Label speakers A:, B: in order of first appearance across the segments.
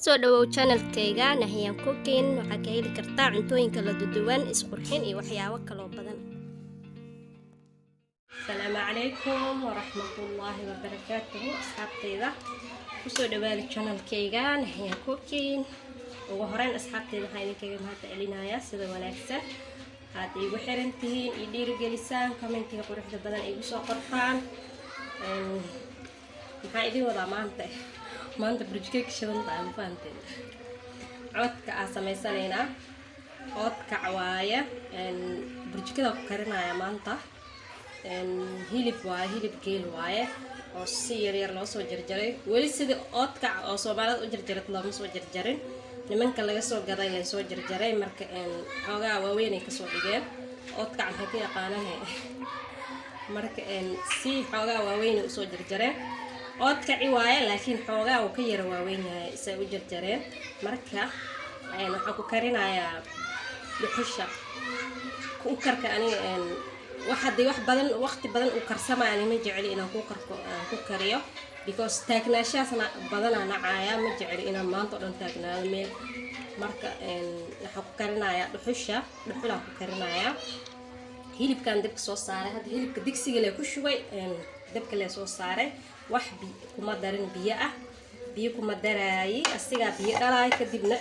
A: Kusoo dhawow channelkayga Nahyan Cooking. Waxaa ka heli kartaa cuntooyin kala duwan, isqurxin iyo waxyaabo kaloo badan. Asalaamu calaykum waraxmatullaahi wabarakaatuhu. Asxaabtayda, kusoo dhawaada channelkayga Nahyan Cooking. Ugu horeyn, asxaabtayda, waxaan idinkaga mahad celinayaa sida wanaagsan aad iigu xiran tihiin, ii dhiirigelisaan, commentiga quruxda badan iigu soo qortaan. Maxaa idin wadaa maanta? Maanta burjikay ka shidan tahay, ma fahanteen? Oodkac aa samaysanaynaa, oodkac waaye. Burjikada ku karinaya maanta. Hilib waaye, hilib geel waaye oo si yar yar loo soo jarjaray. Weli sidii oodkac oo Soomaalida u jarjarat looma soo jarjarin. Nimanka laga soo gaday lay soo jarjaray. Marka xoogaa waaweynay kasoo dhigeen. Oodkac maxay ka yaqaanane? Marka si xoogaa waaweynay usoo jarjareen. Oodkaci waaye, laakiin xoogaa uu ka yara waaweyn yahay say u jarjareen. Marka waxaan ku karinayaa dhuxusha kuukarka. Aniga wax haddii wax badan, waqti badan uu karsamaya, ani ma jecli inaan ku karko, aan ku kariyo, because taagnaashahaasna badanaa nacaaya. Ma jecli inaan maanta o dhan taagnaado meel. Marka waxaan ku karinayaa dhuxusha, dhuxulaan ku karinayaa. Hilibkan dabka soo saaray hadda. Hilibka digsiga lee ku shubay, dabka lee soo saaray. Wax kuma darin biyo ah, biyo kuma daraayi. Asigaa biyo dhalaay. Kadibna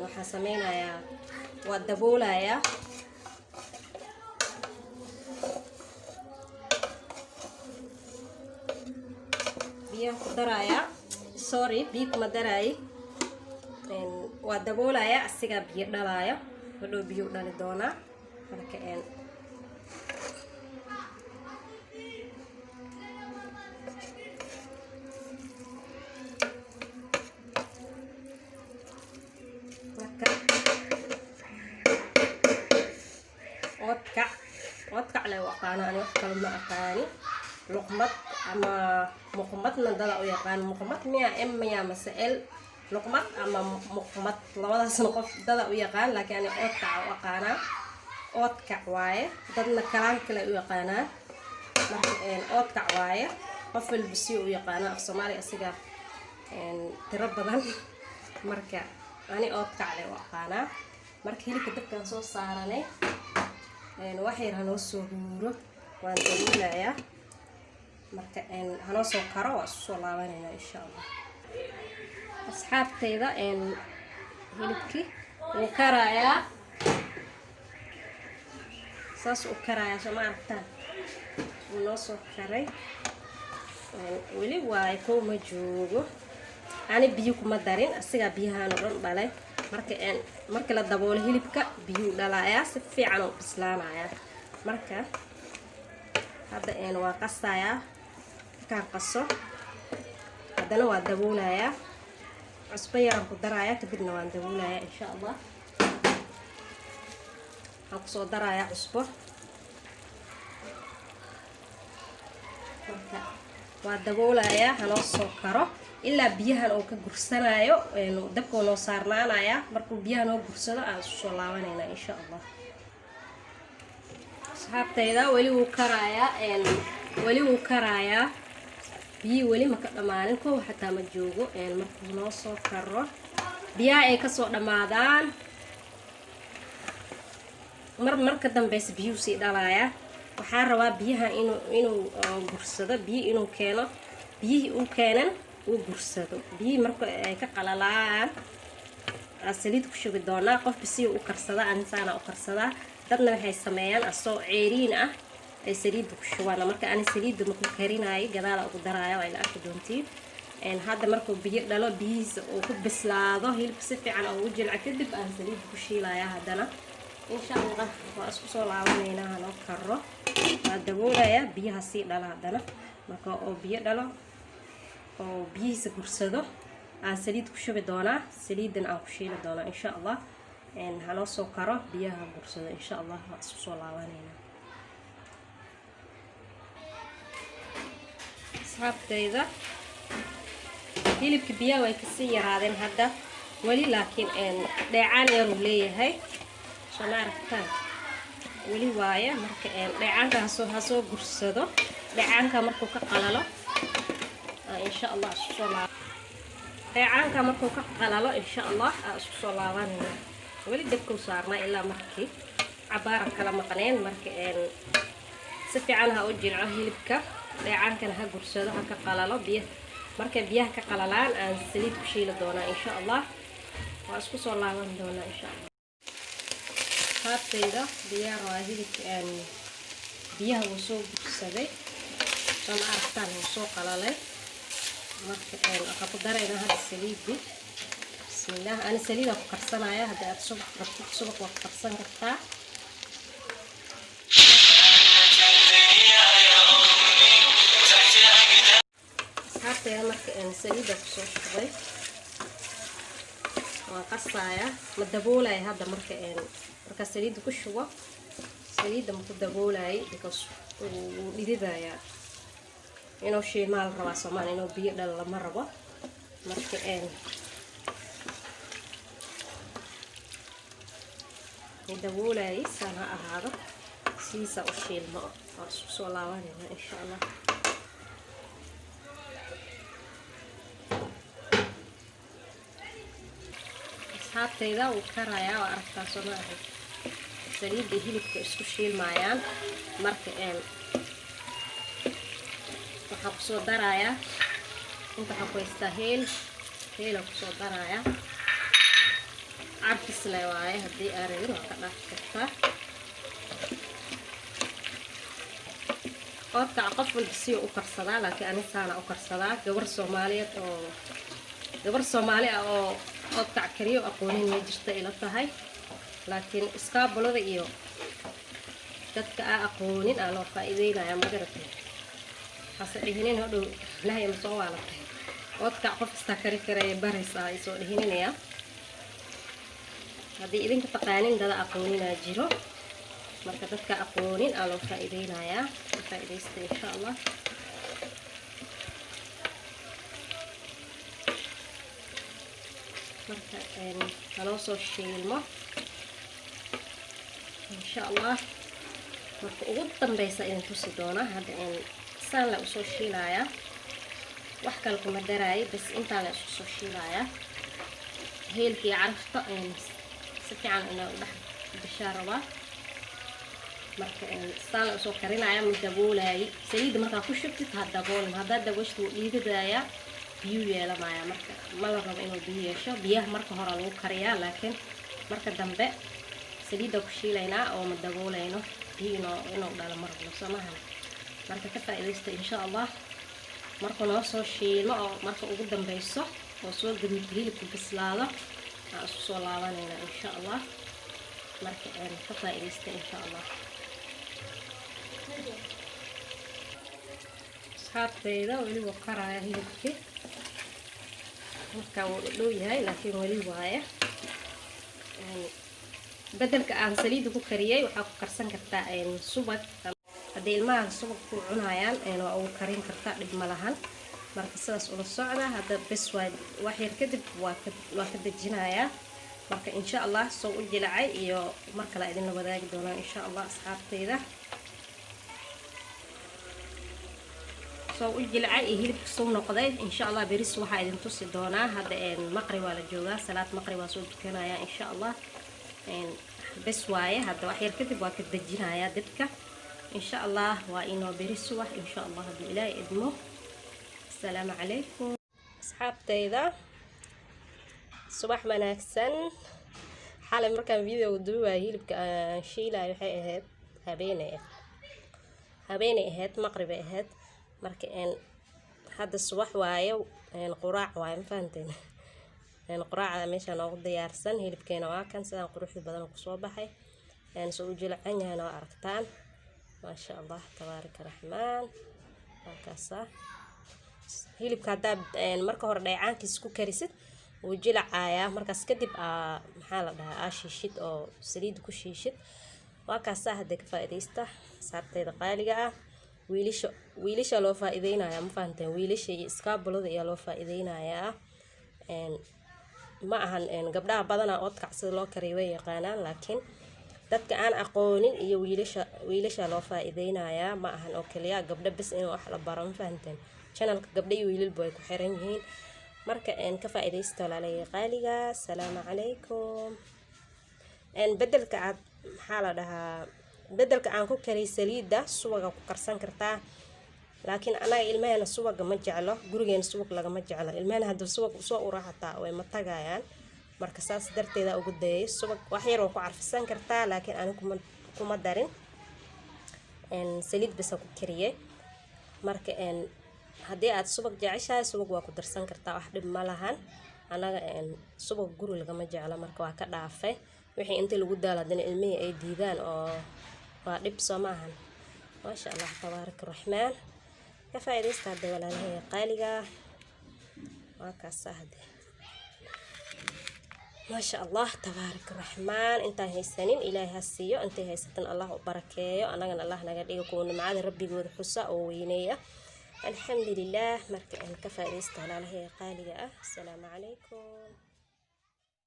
A: waxaan sameynayaa, waa daboolayaa. Biyaan ku darayaa? Sorry, biyo kuma daraayi. Waa daboolayaa, asigaa biyo dhalaaya. Hadhow biyo u dhali doonaa. Marka marka oodkac, oodkac le u aqaano ani, wax kale ma aqaani. Luqmad ama muqmadna dada u yaqaan. Muqmad miya, m miya mase l? Luqmad ama muqmad, labadaasna qof dada u yaqaan, laakiin ani oodkac u aqaanaa. Oodkac waaye, dadna kalaan kale u yaqaanaa. Marka oodkac waaye, qof walba si u yaqaana. Af Soomaaliya asiga tiro badan. Marka ani oodkac le u aqaanaa. Marka hilibka dabkaan soo saaranay, wax yar hanoo soo huuro. Waan daboolayaa. Marka hanoo soo karo, waa isku soo laabanaynaa, insha Allah. Asxaabtayda, hilibkii wuu karayaa, saas u karayaa, soo ma aragtaan? Wuu noo soo karay. Weli waayo kow ma joogo. Ani biyo kuma darin, asigaa biyahaan oo dhan dhalay. Marka marka la daboolo hilibka, biyuu dhalayaa, si fiican oo bislaanayaa. Marka hadda waa qasayaa. Markaan qaso, haddana waa daboolayaa. Cusbo yaraan ku darayaa, kadibna waan daboolayaa, insha Allah. Waxaan kusoo darayaa cusbo. Marka waa daboolayaa, hanoo soo karo ilaa biyahan uu ka gursanayo. Dabka noo saarnaanayaa. Markuu biyaha noo gursado, aan isku soo laabanaynaa, insha Allah. Asxaabtayda, weli wuu karayaa, weli wuu karayaa. Biyihii weli ma ka dhammaanin, kow xataa ma joogo. Markuu noo soo karo, biyaha ay kasoo dhammaadaan, mar marka dambeysa biyuhu sii dhalayaa. Waxaa rabaa biyaha inuu gursado, biyo inuu keeno. Biyihii uu keenan, uu gursado biyihii. Marka ay ka qalalaan, saliid ku shubi doonaa. Qofba si u karsadaa, anisaana u karsadaa. Dadna waxay sameeyaan asoo ceeriin ah ay saliidda ku shubaan. Marka ani saliidda maku karinaayo, gadaala ugu daraayo, waa ila arki doontiin. Hadda markuu biyo dhalo, biyihiisa uu ku bislaado, hilibka si fiican oo u jilca, kadib aan saliidda ku shiilayaa haddana, insha Allah. Waa isku soo laabanaynaa. Hanoo karo, waa daboolayaa, biyaha sii dhala. Haddana marka oo biyo dhalo oo biyihiisa gursado, aan saliid ku shubi doonaa, saliidan aan ku shiili doonaa, insha Allah. Hanoo soo karo, biyaha gursado, insha Allah. Waa isku soo laabanaynaa. Asxaabtayda, hilibka biyaha way kasii yaraadeen hadda weli, laakiin dheecaan yaruu leeyahay, soo ma aragtaan? Weli waaye. Marka dheecaanka hasoo gursado. Dheecaanka markuu ka qalalo, insha Allah isku soo laab. Dheecaanka markuu ka qalalo, insha Allah, aa isku soo laabanayna. Weli dabkuu saarnaa ilaa markii cabaara kala maqneen. Marka si fiican ha u jilco hilibka, dheecaankana ha gursado, ha ka qalalo biyo. Markay biyaha ka qalalaan, aan saliid ku shiili doonaa, insha Allah. Waa isku soo laaban doonaa, insha Allah. Qaabtayda diyaar waa hilibka. Biyaha wuu soo gursaday, soo ma aragtaan? Wuu soo qalalay. Marka waxaa ku daraynaa hadda saliidi. Bismillaah. Ani saliidaa ku karsanaya. Haddii aad subag rabtid, subag waa ku karsan kartaa. Asxaabtayda, marka saliida kusoo shubay, waan qasaaya, ma daboolaya hadda. Marka markaa saliidda ku shubo, saliidda ma ku daboolaya, because wuu dhididayaa. Inuu shiilmaa la rabaa soomaali, inuu biyo dhalo lama rabo. Marka ma daboolayay, saan ha ahaado, sidiisa u shiilmo. Waa isku soo laabanayna, insha Allah. Asxaabtayda, wuu karayaa, waa aragtaa, soo ma ahayd? Saliidda hilibka isku shiilmaayaan. Marka waxaa kusoo darayaa, inta waxaa ku haystaa heel. Heela kusoo darayaa, carfisle waaye. Haddii aa rabin, waa ka dhaafi kartaa. Oodkaca qof walba siyo u karsadaa, laakiin ani saana u karsadaa. Gabar Soomaaliyeed oo gabar Soomaali ah oo oodkac kariyo aqoonin ma jirta ila tahay, laakiin iskaabulada iyo dadka aa aqoonin aa loo faa-iideynaya, magaratay? Hase dhihinin hodhow, nahya ma soo waalatay, oodkac qof kastaa kari karaya baraysaa ay soo dhihininaya. Haddii idinka taqaanin, dada aqooninaa jiro. Marka dadka aqoonin aa loo faa-iideynayaa, ka faa-iidaysta, insha Allah. Marka haloo soo shiilmo, insha Allah. Marka ugu dambeysa idin tusi doona. Hadda saan la usoo shiilayaa, wax kale kuma daraayo, bas intaa la isku soo shiilayaa. Heelkii carafta si fiican inaa u dhex gashaa rabaa. Marka saan la usoo karinaya, ma daboolaayay. Saliidda markaa ku shubtid, ha daboolin. Haddaad daboshid, wuu dhiidadayaa, biyuu yeelanaya. Marka ma la rabo inuu biyo yeesho. Biyaha marka hore lagu kariyaa, laakiin marka dambe saliidda ku shiilaynaa oo ma daboolayno. Biyo inuu dhalo ma rabno, soo mahan? Marka ka faa-iidaysta, insha Allah. Marka noo soo shiilmo oo marka ugu dambeyso oo soo gaduudto, hilibka bislaado, aan isku soo laabanayna, insha Allah. Marka ka faa-iidaysta, insha Allah. Asxaabtayda, weli wuu karaya hilibkii. Markaa wuu dhow yahay, laakiin weli waaye. Bedelka aan saliidda ku kariyay, waxaa ku karsan kartaa subag. Haddii ilmaha subag ku cunayaan, waa ugu karin kartaa, dhib ma lahan. Marka sidaas ula socda. Hadda bes waa, wax yar kadib waa ka dejinayaa. Marka insha Allah soo u jilacay iyo mar kale idinla wadaagi doonaa, insha Allah. Asxaabtayda, soo u jilcay iyo hilibka soo noqday, insha Allah, beris waxaa idin tusi doonaa. Hadda maqrib waa la joogaa, salaad maqrib waa soo dukanaya, insha Allah. Bes waaye, hadda wax yar kadib waa ka dejinayaa dabka, insha Allah. Waa inoo beri subax, insha Allah, hadduu Ilaahay idmo. Asalaamu calaykum, asxaabtayda, subax wanaagsan. Xalay markaan videoga duubayo, hilibka aan shiilayo, waxay ahayd habeenay, habeenay ahayd, maqribay ahayd. Marka hadda subax waaye, quraac waaye, ma fahanteen? Quraacda meesha noogu diyaarsan. Hilibkeena waa kan, sidaan quruxda badan kusoo baxay, soo u jilcan yahayna waa aragtaan. Maasha Allah, tabaaraka raxmaan. Waa kaasa hilibka. Haddaad marka hore dheecaankiisa ku karisid, wuu jilacayaa. Markaas kadib aa, maxaa la dhahaa, aa shiishid oo saliidda ku shiishid. Waa kaasaa. Hadda ka faa-iidaysta, asxaabteyda qaaliga ah. Wiilasha loo faa-iideynayaa, ma fahanteen? Wiilasha iyo iskaabulada ayaa loo faa-iideynayaa, ma ahan gabdhaha. Badanaa oodkac sida loo kariyo way yaqaanaan, laakiin dadka aan aqoonin iyo wiilasha loo faa-iideynayaa. Ma ahan oo kaliya gabdho bes in wax la baro, ma fahanteen? Channelka gabdho iyo wiilalba way ku xiran yihiin. Marka ka faa'iidaysta, walaalay qaaliga. Asalaamu calaykum. Bedelka aad, maxaa la dhahaa, bedelka aan ku kariy saliidda, subaga ku karsan kartaa, laakiin anaga ilmaheena subaga ma jeclo, gurigeena subag lagama jeclo. Ilmahena hadduu subag soo ura xataa way ma tagayaan. Marka saas darteeda ugu dayay. Subag wax yar waa ku carfisan kartaa, laakiin ani kuma darin, saliid basa ku kariyey. Marka haddii aad subag jeceshahay, subag waa ku darsan kartaa, wax dhib ma lahan. Anaga subag guri lagama jeclo, marka waa ka dhaafay. Wixii intii lagu daalo haddana ilmihii ay diidaan oo waa dhib, soo maahan? Maasha Allah, tabaaraka raxmaan. Ka faa'iidaysta hadda, walaalahay qaaliga. Waa kaasa hadde, maasha Allah, tabaaraka raxmaan. Intaan haysanin Ilaahay ha siiyo, intay haysatan Allah u barakeeyo, annagana Allah naga dhigo kuwa nimcada rabbigooda xusa oo weyneeya. Alxamdulilah. Marka aan ka faa'iidaysta, walaalahay qaaliga ah. Asalaamu calaykum.